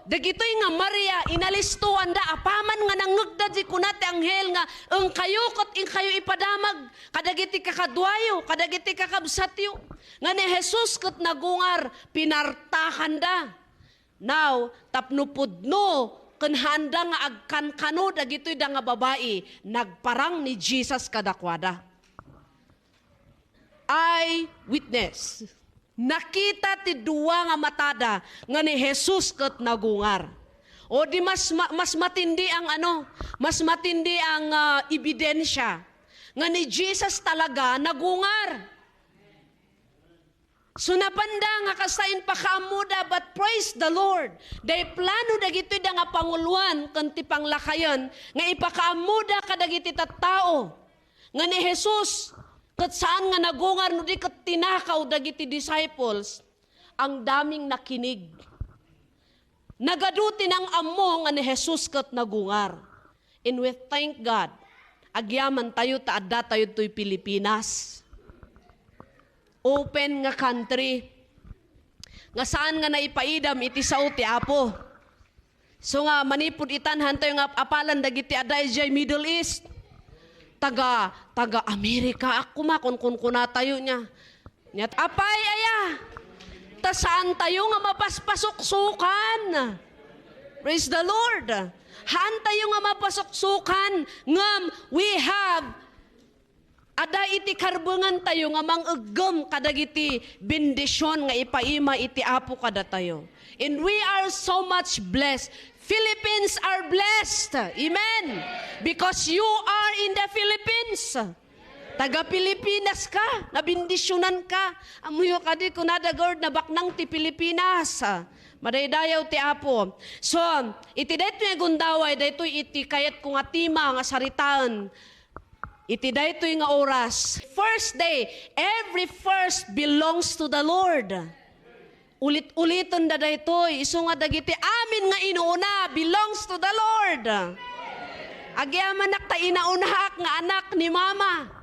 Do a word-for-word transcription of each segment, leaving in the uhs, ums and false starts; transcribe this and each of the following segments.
Dagitoy nga Maria, inalistoanda, apaman nga nangngegda di kuna ti anghel nga, "Inkayo ket inkayo ipadamag kadagiti kakaduayo, kadagiti kakabsatyo." Nga ni Jesus ket nagungar, pinartakanda. Now, tapno pudno ken haanda nga agkankano dagitoy da nga babai, nagparang ni Jesus kadakuada. Eyewitness. Nakita ti dua nga matada nga ni Jesus ket nagungar. O di mas ma-, mas matindi ang ano, mas matindi ang, ah, ebidensya nga ni Jesus talaga nagungar. So, napanda nga kasta impakaammoda, but praise the Lord. Day plano dagitoy da nga panguloan ken ti panglakayen nga ipakaammoda kadagiti tattao nga ni Jesus ket saan nga nagungar no di ket tinakaw dagiti disciples, ang daming nakinig. Nagadu ti nang-ammo nga ni Jesus ket nagungar. And we thank God. Agyaman tayo ta adda tayo toy Pilipinas. Open nga country. Nga saan nga naipaidam iti sao ti Apo. So nga, manipud itan, han tayo nga apalan dagiti adda idiay Middle East. Taga, taga Amerika, ak-, kuma, kunkunkuna tayo niya. Nya, apay aya? Ta saan tayo nga mapaspasuksukan. Praise the Lord. Haan tayo nga mapasuksukan, ngem we have, adda iti karbengan tayo nga mangeggem kadagiti bendisyon nga ipaima iti Apo kadatayo. And we are so much blessed. Philippines are blessed. Amen. Because you are in the Philippines. Taga Pilipinas ka, nabendisyonan ka. Ammoyo kadi, kunada, "Lord, nabaknang ti Pilipinas." Ah, madaydayaw ti Apo. So, iti daytoy nga gundaway, daytoy iti kayatko nga tema nga saritaen. Iti daytoy nga oras, first day, every first belongs to the Lord. Ulit-uliten da daytoy, isu nga dagiti amin nga inuuna belongs to the Lord. Agyamanak ta inaunaak nga anak ni Mama.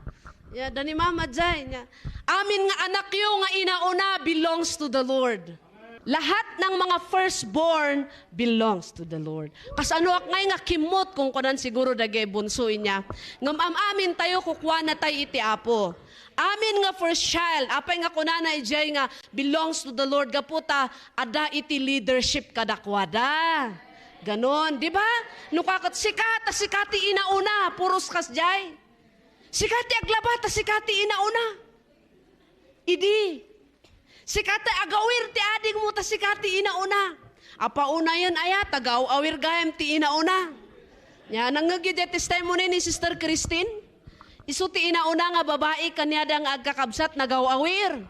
Ya, da ni Mama jay, nya. Amin nga anakyo nga inauna belongs to the Lord. Lahat ng mga firstborn belongs to the Lord. Kasanoak ngay nga kimmot, kunkunan siguro dagiti bunso inya. Ngem am-amin tayo, kukuana tay iti Apo. Amin nga first child, apay nga kunana idiay nga belongs to the Lord, gapu ta adda iti leadership kadakuada. Ganon, di ba? No kakat sika, ta sika ti inauna, puros kasdiay. Sika ti aglaba, ta sika ti inauna. Idi, sika ti agawir ti adingmo, ta sika ti inauna. Apaunayen aya, ta agaw-awir gayam ti inauna. Nya, nangngegyo diay testimony ni Sister Christine? Isu ti inauna nga babai kaniada nga agkakabsat, nagaw-awir.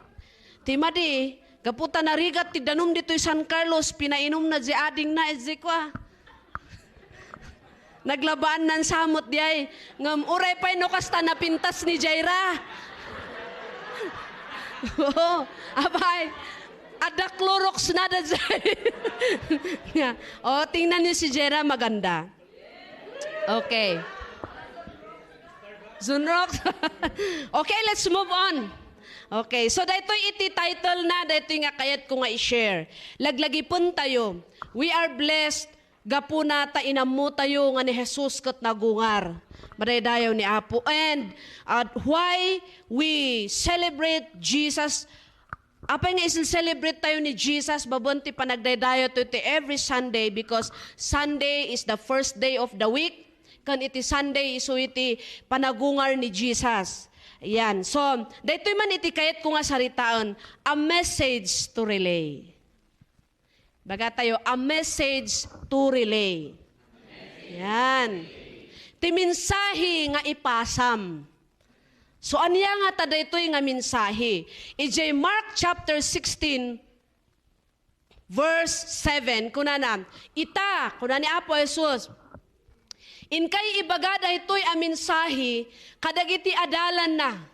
Ti madi, gapu ta narigat ti danum ditoy San Carlos, pinainumna diay adingna, idiay kua. Naglabaannan samot diay, ngem uray pay no kasta napintas ni Jaira. Oo, apay, adda Clorox na da diay. Nga, oh, tingnan niyo si Jaira, maganda. Okay. Zunrox. Okay, let's move on. Okay, so daytoy iti title na, daytoy nga kayatko nga i-share. Laglagipen tayo. We are blessed gapuna ta inammo tayo nga ni Jesus ket nagungar. Madaydayaw ni Apo. And, uh, why we celebrate Jesus Apay nga isin-celebrate tayo ni Jesus babaen ti panagdaydayaw tayo ti every Sunday, because Sunday is the first day of the week, ken iti Sunday isu iti panagungar ni Jesus. Ayan. So, daytoy man iti kayatko nga saritaen, a message to relay. Baga tayo, a message to relay. Yan. Ti mensahe nga ipasam. So, ania ngata daytoy nga mensahe? Idiay Mark chapter sixteen, verse seven, kunana, "Ita," kuna ni Apo Jesus, "inkay ibaga daytoy a mensahe kadagiti adalanna."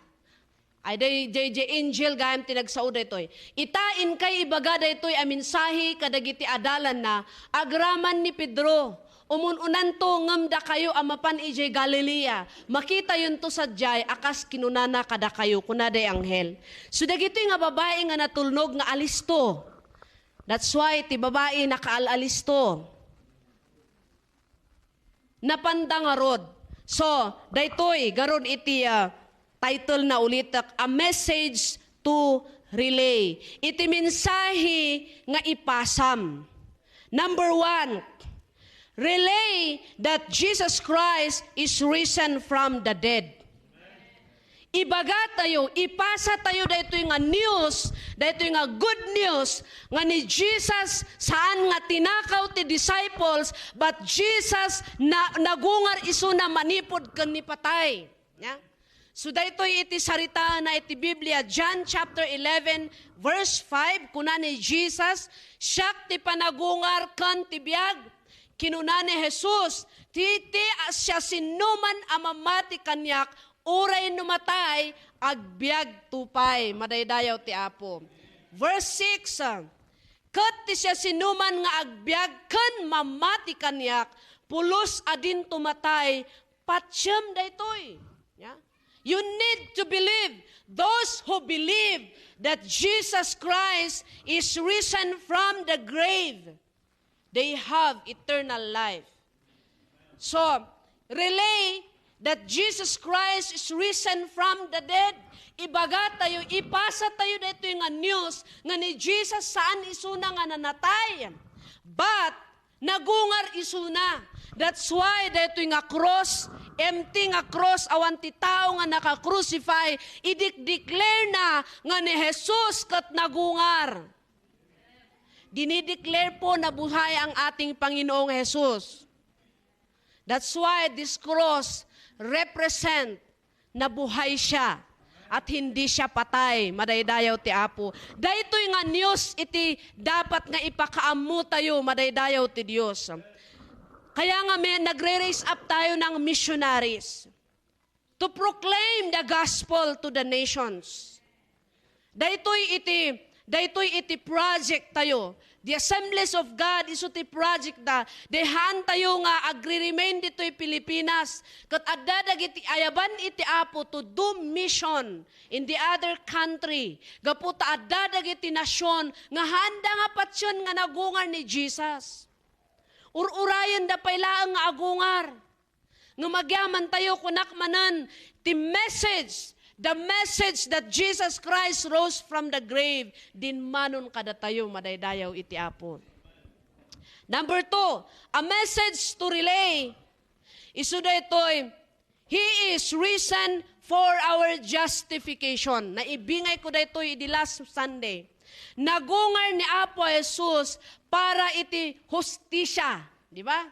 Ay, day, day, day angel gayam ti nagsao daytoy. "Ita, inkay ibaga daytoy a mensahe kadagiti adalanna agraman ni Pedro. Umun-unanto ngem dakayo a mapan idiay Galilea, makitayonto sadiay a kas kinunana kadakayo," kuna day anghel. So, dagitoy nga babai nga natulnog nga alisto. That's why ti babai nakaal-alisto. Napanda ngarud. So, daytoy garud iti, ah, title na ulitek, A Message to Relay. Iti mensahe nga ipasam. Number one, relay that Jesus Christ is risen from the dead. Ibaga tayo, ipasa tayo daytoy nga news, daytoy nga good news, nga ni Jesus saan nga tinakaw ti disciples, but Jesus na, nagungar isuna manipud ken ni patay. Ya? So, daytoy iti saritaenna iti Biblia, John chapter eleven, verse five, kuna ni Jesus, "Siak ti panagungar ken ti biag." Kinuna ni Jesus, "Ti, ti a-, siasinoman a mamati kaniak, uray no matay, agbiagto pay." Madaydayaw ti Apo. Verse six, ah, "Ket ti siasinoman nga agbiag ken mamati kaniak, pulos a dinto matay, patiem daytoy." Ya? You need to believe. Those who believe that Jesus Christ is risen from the grave, they have eternal life. So, relay that Jesus Christ is risen from the dead. Ibaga tayo, ipasa tayo daytoy nga news nga ni Jesus saan isuna nga nanatay. But, nagungar isuna. That's why daytoy nga cross, empty nga cross, awan ti tao nga naka-crucify, idikdeclare na nga ni Jesus ket nagungar. Dinideclare po na buhay ang ating Panginoong Jesus. That's why this cross represent na buhay siya at hindi siya patay. Madaydayaw ti Apo. Daytoy nga news iti dapat nga ipakaammo tayo, madaydayaw ti Dios. Kaya nga may, nagre-raise up tayo ng missionaries to proclaim the gospel to the nations. Daytoy iti, daytoy iti project tayo. The Assemblies of God isu ti project da. Dehaan tayo nga agri-remain ditoy Pilipinas. Ket adda dagiti ayaban iti Apo to do mission in the other country. Gapu ta adda dagiti nasion nga handa nga patien nga nagungar ni Jesus. Ur-urayen da pay laeng nga agungar. Ngem agyaman tayo, kunak manen, ti message, the message that Jesus Christ rose from the grave, dinmanon kadatayo madaydayaw iti Apo. Number two, a message to relay. Isu daytoy, He is risen for our justification. Naibingay ko daytoy idi last Sunday. Nagungar ni Apo Jesus para iti hustisya. Di ba?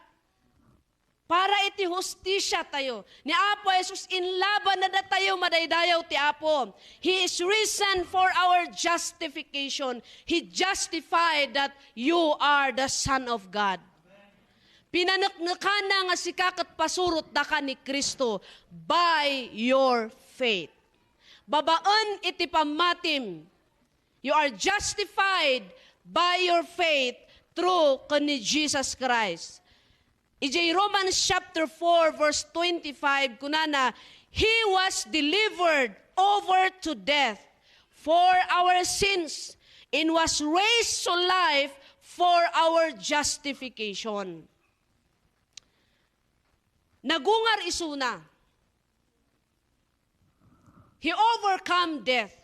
Para iti hustisya tayo. Ni Apo Jesus, inlaban na datayo, madaydayaw ti Apo. He is risen for our justification. He justified that you are the Son of God. Pinaneknekana nga sika ket pasurotdaka ni Cristo by your faith. Babaen iti pammatim, you are justified by your faith through ken ni Jesus Christ. Idiay Romans chapter four, verse twenty-five, kunana, "He was delivered over to death for our sins and was raised to life for our justification." Nagungar isuna. He overcome death.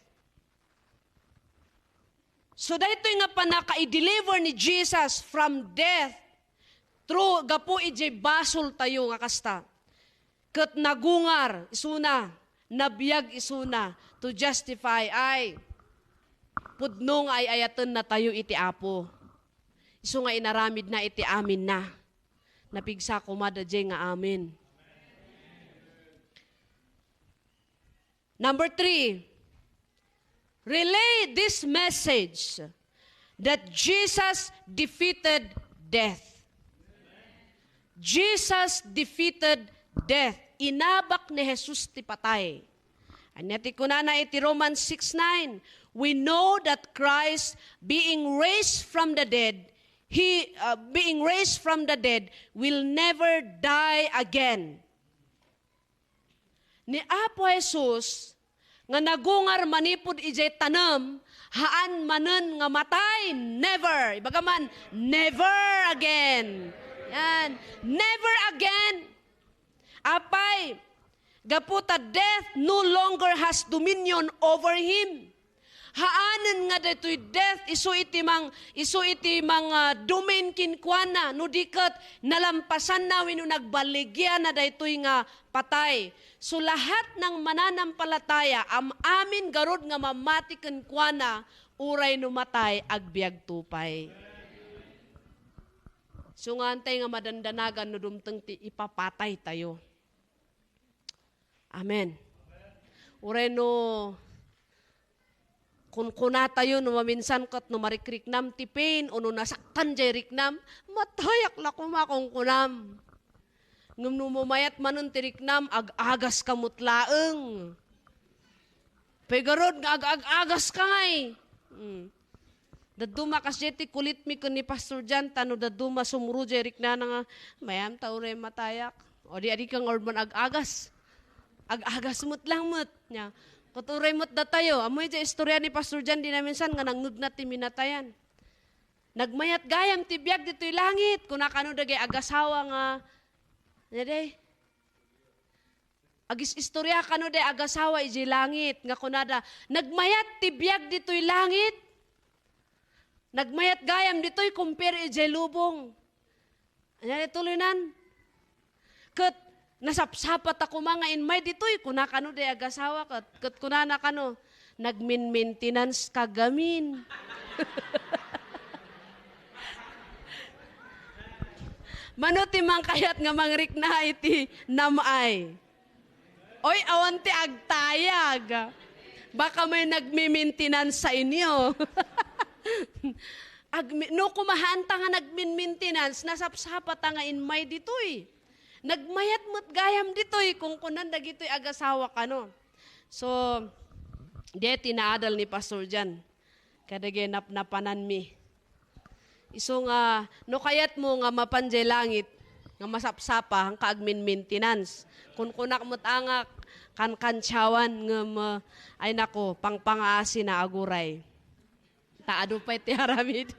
So, daytoy nga pannaka-deliver ni Jesus from death through gapu idiay basol tayo nga kasta. Ket nagungar isuna, nabiag isuna to justify. Ay, pudno nga ay-ayaten na tayo iti Apo. Isu nga inaramid na iti amin na. Napigsa koma daydiay nga amin. Number three, relay this message that Jesus defeated death. Jesus defeated death. Inabak ni Jesus ti patay. Ania ti kunana iti Romans six nine? "We know that Christ, being raised from the dead, he, uh, being raised from the dead, will never die again." Ni Apo Jesus, nga nagungar manipud idiay tanem, haan manen nga matay. Never. Ibaga man, never again. Yan. Never again. Apay, gapu ta death no longer has dominion over him. Haanen nga daytoy death isu iti mang-, isu iti mang, ah, domain kenkuana, no di ket nalampasanna wenno nagballigianna daytoy nga patay. So, lahat ng mananampalataya, am-, amin garud nga mamati kenkuana, uray no matay, agbiagto pay. So, nga antay nga madandanagan no dumteng ti ipapatay tayo. Amen. Uray no, kunkuna tayo no maminsan ket no marikriknam ti pain o no nasaktan jay riknam, "Matayak la koma," kunkunam. Ngem no mamayat manen ti riknam, ag-agas ka met laeng. Pay garud nga ag-ag-agas ka ngay. Hmm. Dadduma kasdiay ti kulitmi ken ni Pastor Jan, ta no dadduma sumro jay riknana nga, "Mayam ta uray matayak." O di, adi ka nga urban ag-agas. Ag-agas met lang met. Nya, ket uray met datayo. Ammoy jay istorya ni Pastor Jan, di naminsan nga nangnudna ti minatayan. "Nagmayat gayam ti biag ditoy langit," kuna kano dagay agasawa nga, nya day, agis-istorya kano day agasawa idiay langit, nga kunada, "Nagmayat ti biag ditoy langit. Nagmayat gayam ditoy compare idiay lubong." Anya, tuloynan. Ket nasapsapa ta koma nga immay ditoy, kuna kano day agasawa, ket, ket kunana kano, "Nagminmintenance ka gamin." Mano ti mangkayat nga mangrikna iti nam-ay? Oy, awan ti agtayag. Baka may nagmi-maintenance sa inyo. Agmi-, no, kumahaan ta nga nagmin-maintenance, nasapsapa ta nga immay ditoy. Nagmayat met gayam ditoy, kunkunan dagitoy agasawa kano. So, diay ti naadal ni Pastor Jan. Kadagay napnapananmi. Isu nga, no kayatmo nga mapan jay langit, nga masapsapa, haanka agmin-maintenance. Kunkunak met a nga kankantiawan ngem, ah, ay nako, pangpangaasina aguray. Ta adu pay ti aramid.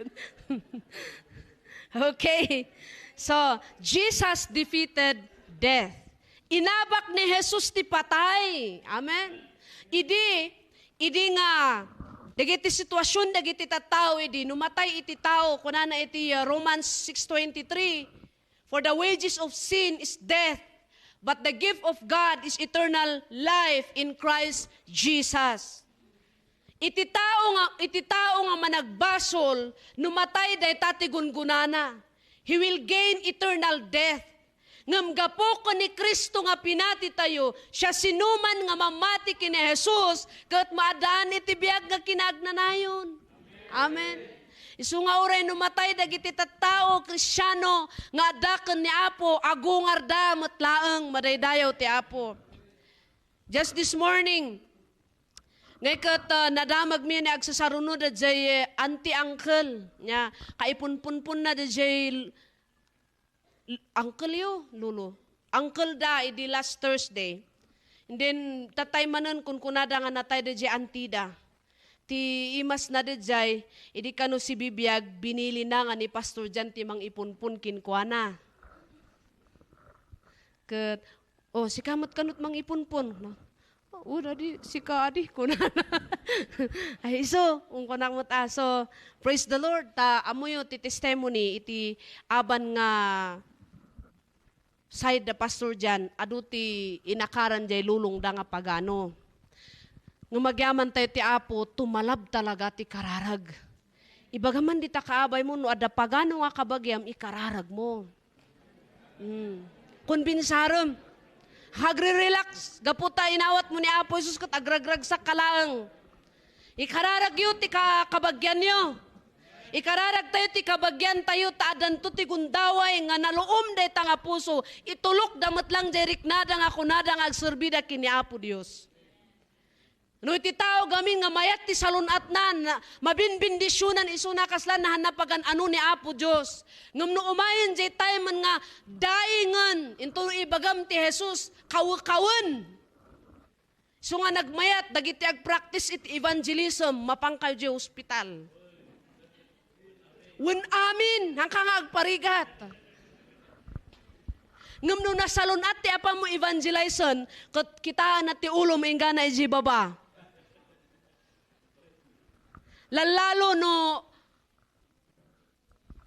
Okay. So, Jesus defeated death. Inabak ni Jesus ti patay. Amen. Idi, idi nga, dagiti sitwasyon, dagiti tattao, idi, no matay iti tao, kunana iti, uh, Romans six twenty-three, "For the wages of sin is death, but the gift of God is eternal life in Christ Jesus." Iti tao nga, iti tao nga managbasol, no matay dayta ti gungunana, he will gain eternal death. Ngem gapu ken ni Cristo nga pinati tayo, siasinoman nga mamati ken ni Jesus, ket maaddaan iti biag nga kinaagnanayon. Amen. Isu nga uray no matay dagiti tattao, Kristiano, nga adda ken ni Apo, agungarda met laeng, madaydayaw ti Apo. Just this morning, ngay ket, ah, nadamagmi ni agsasaruno dayjay, eh, auntie, uncle, nya, kaipunpunponna dayjay l-, uncle yo, lolo. Uncle da idi last Thursday. And then, tatay manen kunkunada nga natay dayjay auntie da. Ti imasna dayjay, idi kano sibibiag, binilina nga ni Pastor Jan ti mangipunpon kenkuana. Ket, "Oh, sika met kano ti mangipunpon," no? "Oh, dadi, sika adi," kunana. Ay, isu, kunkunak met a. So, praise the Lord, ta ammoyo ti testimony iti aban nga side da Pastor Jan, adu ti inakaran jay lolongda nga pagano. Ngem agyamanen ti Apo, tumalab talaga ti kararag. Ibaga man dita kaabaymo, no adda pagano nga kabagiam, ikararagmo. Hmm. Kumbinsarem. Agre-relax. Gapu ta inawatmo ni Apo Jesus ket agragragsak ka laeng. Ikararagyo ti ka-, kabagianyo. Ikararagtayo ti kabagiantayo ta addanto ti gundaway nga naluom dayta nga puso. Itulokda met lang jay riknada nga kunada nga agserbida ken ni Apo Dios. No iti tao gamin nga mayat ti salun-atna, na, mabinbendisionan isuna kasla nahanna pagan-ano ni Apo Dios. Ngem no umayen jay time nga daingen, intono ibagam ti Jesus, kawekawen. Isu nga nagmayat dagiti agpractice iti evangelism, mapankayo idiay hospital. Wen amin, haanka nga agparigat. Ngem no nasalun-at ti apammo evangelisen, ket kitaenna ti ulom inggana idiay baba. Lallalo no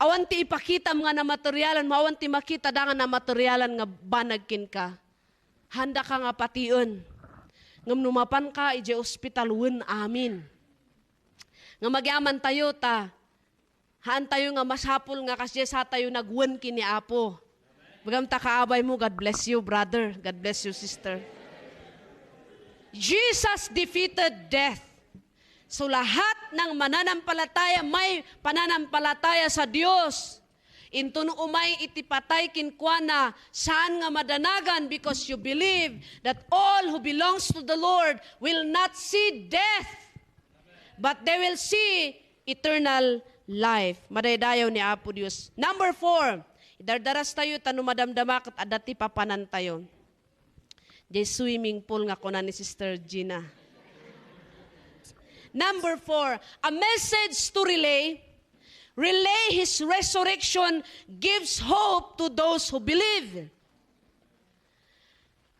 awan ti ipakitam nga namaterialan, awan ti makitada nga namaterialan nga banag kenka. Haandaka nga patien. Ngem no mapanka idiay ospital, wen amin. Ngem agyamankatayo ta, haantayo nga masapul nga kasdiay satayo nagwen ken ni Apo. Ibagam ta kaabaymo, God bless you, brother. God bless you, sister. Jesus defeated death. So, lahat ng mananampalataya, may pananampalataya sa Dios. Inton umay iti patay kenkuana, saan nga madanagan, because you believe that all who belongs to the Lord will not see death, but they will see eternal life. Madaydayaw ni Apo Dios. Number four, idardarastayo ta no madamdama ket adda ti papanantayo. Diay swimming pool nga kuna ni Sister Gina. Number four, a message to relay. Relay His resurrection gives hope to those who believe.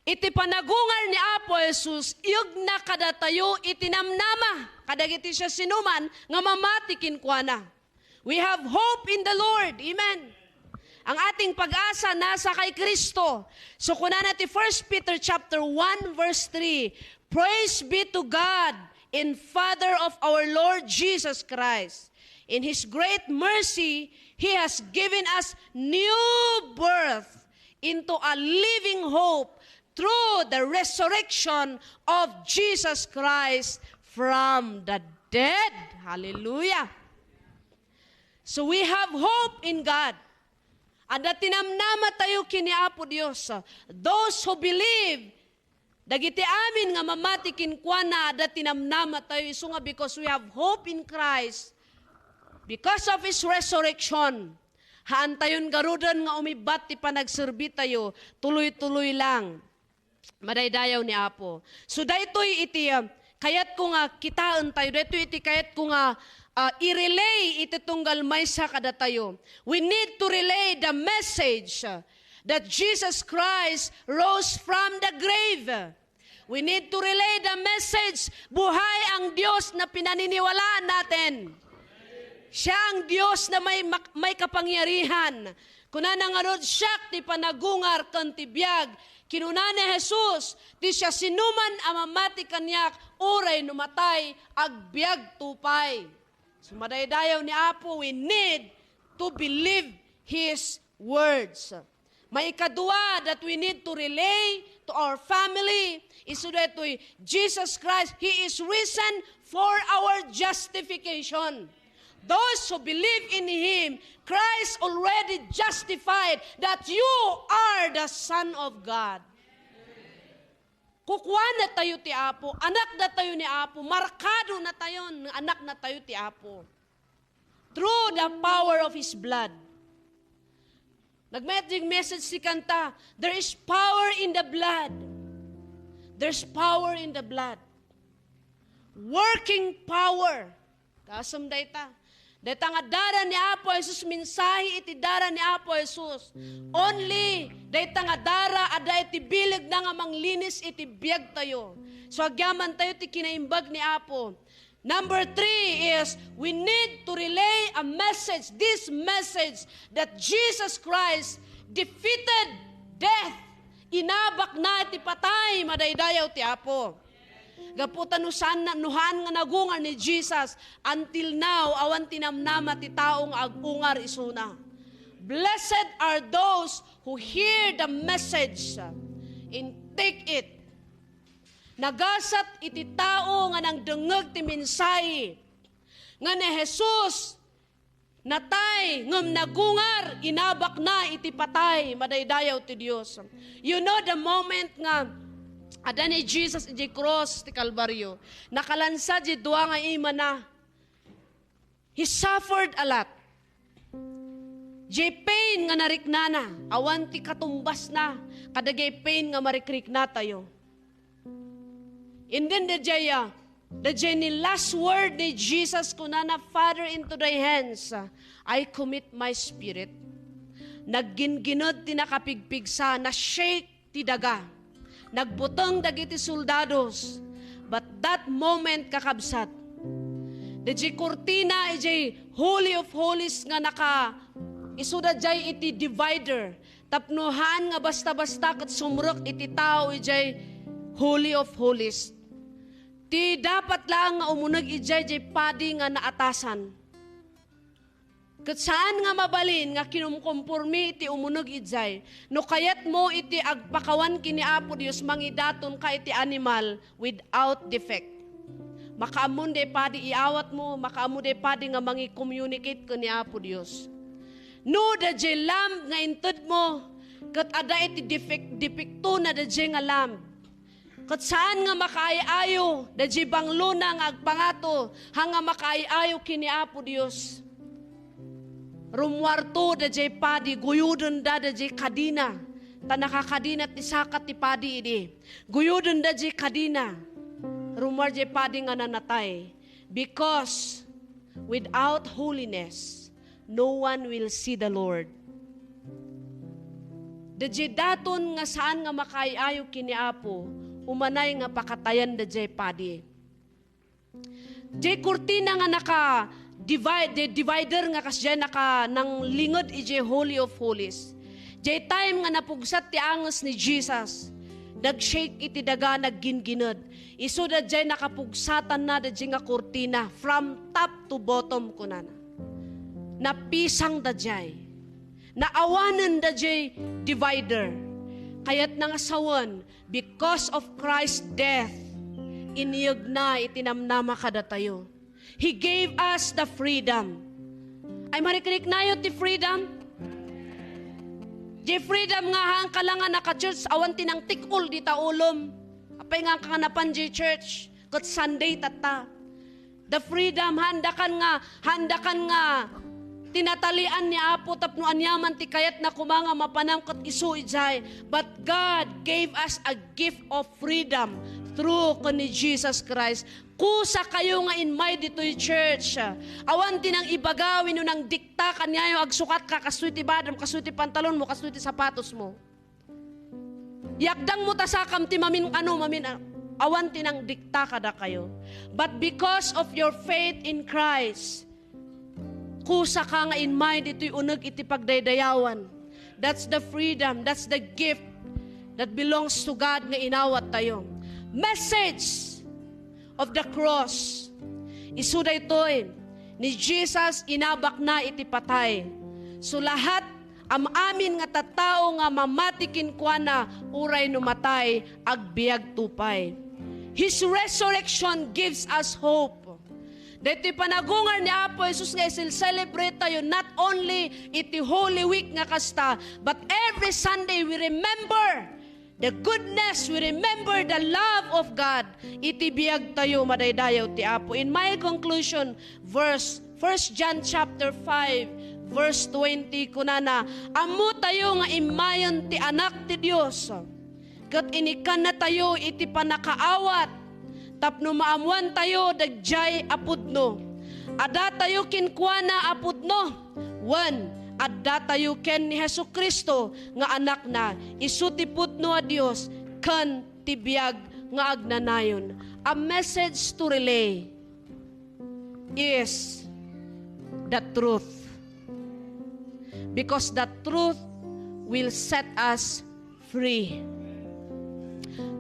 Iti panagungar ni Apo Jesus, iyegna kadatayo iti namnama kadagiti siasinoman nga mamati kenkuana. We have hope in the Lord. Amen. Ang ating pag-asa nasa kay Kristo. So, kunana ti First Peter chapter one, verse three, "Praise be to God and Father of our Lord Jesus Christ. In His great mercy, He has given us new birth into a living hope through the resurrection of Jesus Christ from the dead." Hallelujah. So we have hope in God. Adda ti namnamatayo ken ni Apo Dios. Those who believe, dagiti amin nga mamati kenkuana, adda ti namnamatayo. Isu nga because we have hope in Christ, because of His resurrection, haantayon garuden nga umibbat ti panagserbitayo, tuloy-tuloy lang. Madaydayaw ni Apo. So, daytoy iti, ah, kayatko nga kitaentayo, daytoy iti kayatko nga, ah, i-relay iti tunggal maysa kadatayo. We need to relay the message, ah, that Jesus Christ rose from the grave. We need to relay the message, buhay ang Diyos na pinaniniwalaan natin. Siya ang Diyos na may mak-, may kapangyarihan. Kunana ngarud, "Siak ti panagungar ken ti biag." Kinuna ni Jesus, "Ti siasinoman a mamati kaniak, uray no matay, agbiagto pay." So, madaydayaw ni Apo, we need to believe His words. Maikadua that we need to relay to our family, isu daytoy, Jesus Christ, He is risen for our justification. Those who believe in Him, Christ already justified that you are the Son of God. Kukuanatayo ti Apo, anaknatayo ni Apo, markadonatayon nga anaknatayo ti Apo. Through the power of His blood. Nagmayat diay message ti kanta, "There is power in the blood." There's power in the blood. Working power. Kasem dayta. Dayta nga dara ni Apo Jesus, mensahe iti dara ni Apo Jesus. Only dayta nga dara adda iti bilegna nga manglinis iti biagtayo. So, agyamantayo ti kinaimbag ni Apo. Number three is, we need to relay a message, this message that Jesus Christ defeated death. Inabakna ti patay, madaydayaw ti Apo. Gapu ta no saan na, no haan nga nagungar ni Jesus, until now, awan ti namnama ti tao nga agungar isuna. Blessed are those who hear the message and take it. Nagasat iti tao nga nangdengngeg ti mensahe nga ni Jesus natay, ngem nagungar, inabakna iti patay, madaydayaw ti Dios. You know the moment nga adda ni Jesus idiay krus ti Kalbario, nakalansa diay dua nga imana. He suffered a lot. Diay pain nga nariknana, awan ti katumbasna kadagiti pain nga marikriknatayo. And then, daydiay, ah, daydiay ni last word ni Jesus, kunana, "Father, into thy hands, ah, I commit my spirit." Naggingined ti nakapigpigsa, na-shake ti daga. Nagbuteng dagiti soldados. But that moment, kakabsat, daydiay kurtina idiay Holy of Holies nga naka-, isu daydiay iti divider. Tapno haan nga basta-basta ket sumrek iti tao idiay Holy of Holies. Ti dapat laeng nga umuneg idiay, diay padi nga naatasan. Ket saan nga mabalin nga kinumkompormi iti umuneg idiay. No kayatmo iti agpakawan ken ni Apo Dios, mangidatonka iti animal without defect. Makaammon diay padi iawatmo, makaammo diay padi nga mangi-communicate ken ni Apo Dios. No daydiay lamb nga intedmo, ket adda iti defect, depektona daydiay nga lamb. Ket saan nga makaay-ayo daydiay banglona nga agpangato, haan nga makaay-ayo ken ni Apo Dios. Rummuarto daydiay padi, guyodenda daydiay kadina, ta nakakadina ti saka ti padi idi. Guyodenda diay kadina. Rummuar diay padi nga nanatay. Because without holiness, no one will see the Lord. Daydiay daton nga saan nga makaay-ayo ken ni Apo, umanay nga pakatayan daydiay padi. Diay kurtina nga naka-divide, diay divider nga kasdiay naka-, nanglinged idiay Holy of Holies. Diay time nga napugsat ti anges ni Jesus, nag-shake iti daga, naggingined. Isu daydiay nakapugsatanna daydiay nga kurtina from top to bottom, kunana. Napisang daydiay. Naawanen daydiay divider. Kayatna nga sawen, because of Christ's death, iniyegna iti namnama kadatayo. He gave us the freedom. Ay, mariknanayo ti freedom? Di freedom nga haan ka la nga naka-church, awan ti nangtik-ol dita ulom. Apay nga ka napan di church, ket Sunday tatta. The freedom, haandakan nga, haandakan nga tinatalian ni Apo tapno aniaman ti kayatna koma nga mapanam ket isu idiay. But God gave us a gift of freedom through ken ni Jesus Christ. Kusakayo nga immay ditoy church. Awan ti nangibaga wenno nangdikta kaniayo, agsukatka, kastoy ti badam, kastoy ti pantalonmo, kastoy ti sapatosmo. Yakdangmo ta sakam ti mamin-ano, mamin-, awan ti nangdikta kadakayo. But because of your faith in Christ, kusaka nga immay ditoy uneg iti pagdaydayawan. That's the freedom, that's the gift that belongs to God nga inawat tayo. Message of the cross. Isu daytoy, ni Jesus inabakna iti patay. So lahat, am-amin nga tattao nga mamati kenkuana, uray no matay, agbiagto pay. His resurrection gives us hope. Daytoy panagungar ni Apo Jesus nga isil-celebrate tayo not only iti Holy Week nga kasta, but every Sunday we remember the goodness, we remember the love of God. Iti biag tayo, madaydayaw ti Apo. In my conclusion, verse, First John chapter five, verse twenty, kunana, "Ammo tayo nga immayen ti Anak ti Dios, ket inikkanna tayo iti pannakaawat tapno maammoan tayo dagdiay a pudno. Adda tayo kenkuana a pudno, wen, adda tayo ken ni Jesu-Cristo nga Anakna, isu ti pudno a Dios ken ti biag nga agnanayon." A message to relay is the truth. Because the truth will set us free.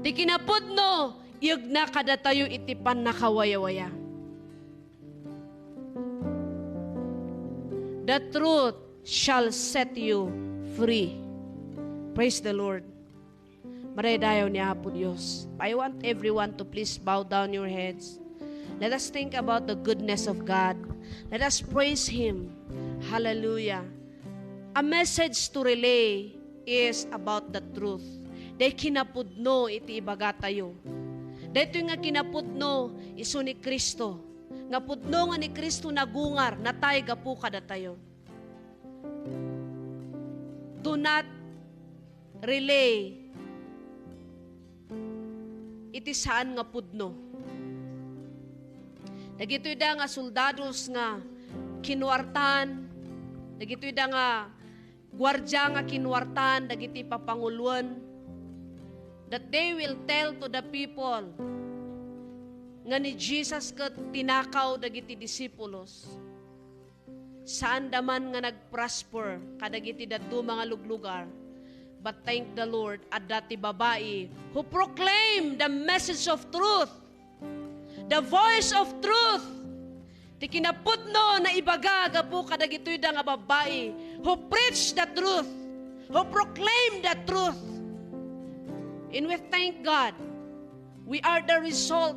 Ti kinapudno, iyegna kadatayo iti pannakawayawaya. The truth shall set you free. Praise the Lord. Madaydayaw ni Apo Dios. I want everyone to please bow down your heads. Let us think about the goodness of God. Let us praise Him. Hallelujah. A message to relay is about the truth. Daytoy kinapudno iti ibagatayo. Daytoy nga kinapudno isu ni Cristo. Nga pudno nga ni Cristo nagungar, natay gapu kadatayo. Do not relay iti saan nga pudno. Dagitoy da nga soldados nga kinuartan, dagitoy da nga guardia nga kinuartan dagiti papanguloen, that they will tell to the people nga ni Jesus ket tinakaw dagiti disipulos. Saanda man nga nagprosper kadagiti dadduma nga luglugar. But thank the Lord, adda ti babai who proclaim the message of truth, the voice of truth. Ti kinapudno naibaga gapu kadagitoy da nga babai who preach the truth, who proclaim the truth. And we thank God. We are the result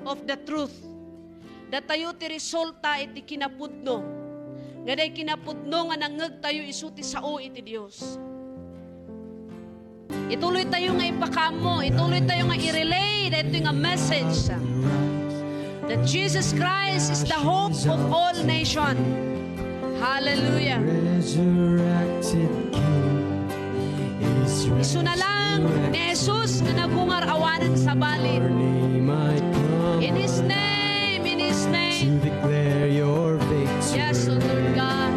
of the truth. Datayo ti resulta iti kinapudno. Nga day kinapudno nga nangngegtayo isu ti sao iti Dios. Ituloy tayo nga ipakaammo, ituloy tayo nga i-relay daytoy nga message that Jesus Christ is the hope of all nation. Hallelujah. Resurrected King is Isu na lang ni Jesus nga nagungar awanen sabali. Your name I come In His name, in His name. To declare your victory. Yes, O Lord God.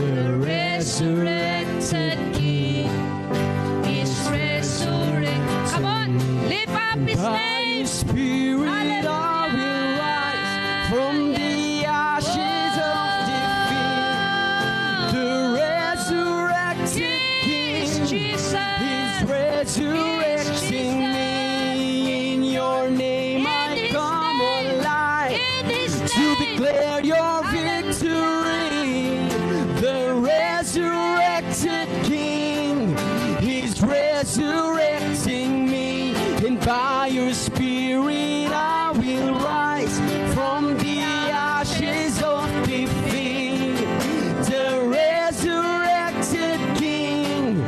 The resurrected King is resurrected. Come on, lift up His name. Spirit, I will rise from the ashes of defeat. The resurrected King is resurrecting me. In your name I come alive to declare your victory. The resurrected King is resurrecting me, and by your Spirit I will rise from the ashes of defeat. The resurrected King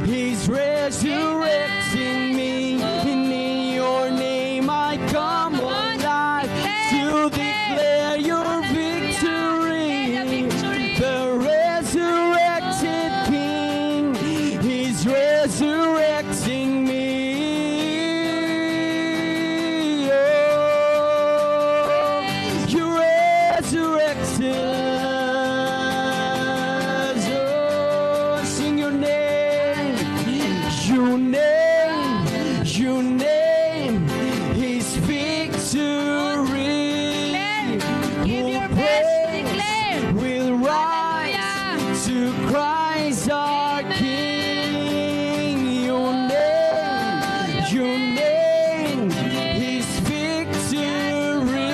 is resurrecting me, and in your name I come alive to declare your victory. The resurrected King is resurrecting me. Oh, you resurrected. Oh, sing your name. Your name, your name is victory. Declare. Give your best. Declare. Will rise to Christ our King. Your name, your name is victory.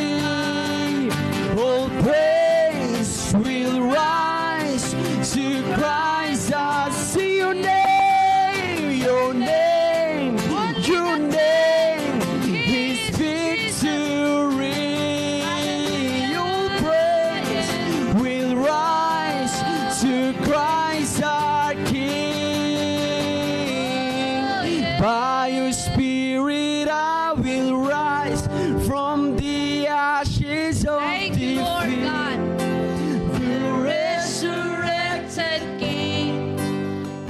All praise will rise to Christ our Savior. Your name, your name is victory. Your praise will rise to Christ our King. By your Spirit I will rise from the ashes of Thank you, Lord defeat. God. The resurrected King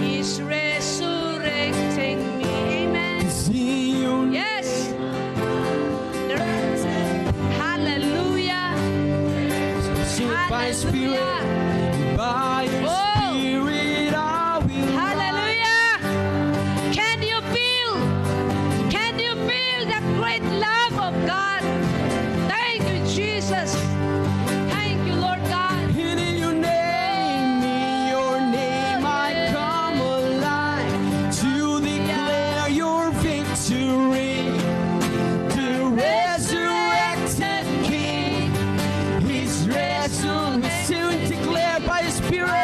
is resurrecting me. Amen. Yes. Hallelujah. Sing it by Spirit. Hallelujah. By your Oh. Spirit, I will Hallelujah. Can you feel? Can you feel the great love of God? Thank you, Jesus. Thank you, Lord God. And in your name, in your name, I come alive to declare your victory. The resurrected King is resurrected. Declare by His Spirit.